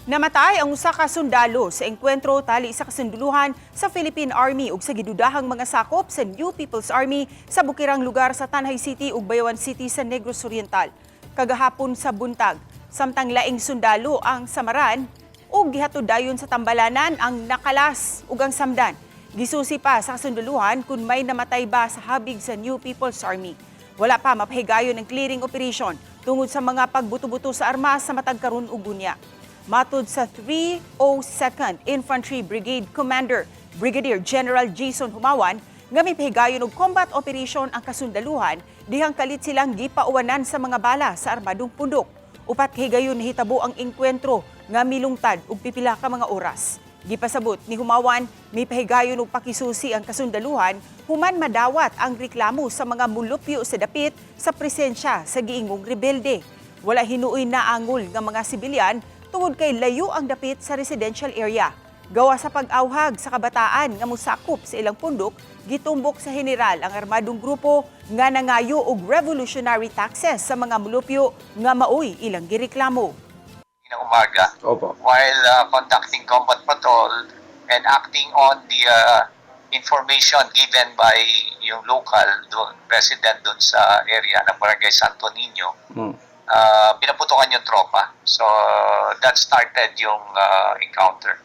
Namatay ang usa ka sundalo sa engkwentro tali sa kasunduluhan sa Philippine Army ug sa gidudahang mga sakop sa New People's Army sa bukirang lugar sa Tanjay City ug Bayawan City sa Negros Oriental kagahapon sa buntag. Samtang laing sundalo ang samaran ug gihatod dayon sa tambalanan ang nakalas ug ang samdan. Gisusi pa sa kasunduluhan kung may namatay ba sa habig sa New People's Army. Wala pa mapahigayon ang clearing operation tungod sa mga pagbuto-buto sa armas sa matag karon ug unya. Matod sa 302nd Infantry Brigade Commander, Brigadier General Jason Humawan, nga may pahigayon og combat operation ang kasundaluhan dihang kalit silang gipauwanan sa mga bala sa armadong pundok. Upat kahigayon nahitabo ang engkwentro nga milungtad og pipila ka mga oras. Gipasabot ni Humawan, may pahigayon og pakisusi ang kasundaluhan human madawat ang reklamo sa mga mulupyo sa dapit sa presensya sa giingong rebelde. Wala hinuoy na angol nga mga sibilyan tungod kay layo ang dapit sa residential area. Gawa sa pag-awhag sa kabataan nga mosakop sa ilang pundok, gitumbok sa general ang armadong grupo nga nangayo og revolutionary taxes sa mga mulupyo nga maoy ilang gireklamo. Ng umaga while conducting combat patrol and acting on the information given by yung local doon, resident doon sa area ng Barangay Santo Niño, pinaputukan yung tropa. So that started yung encounter.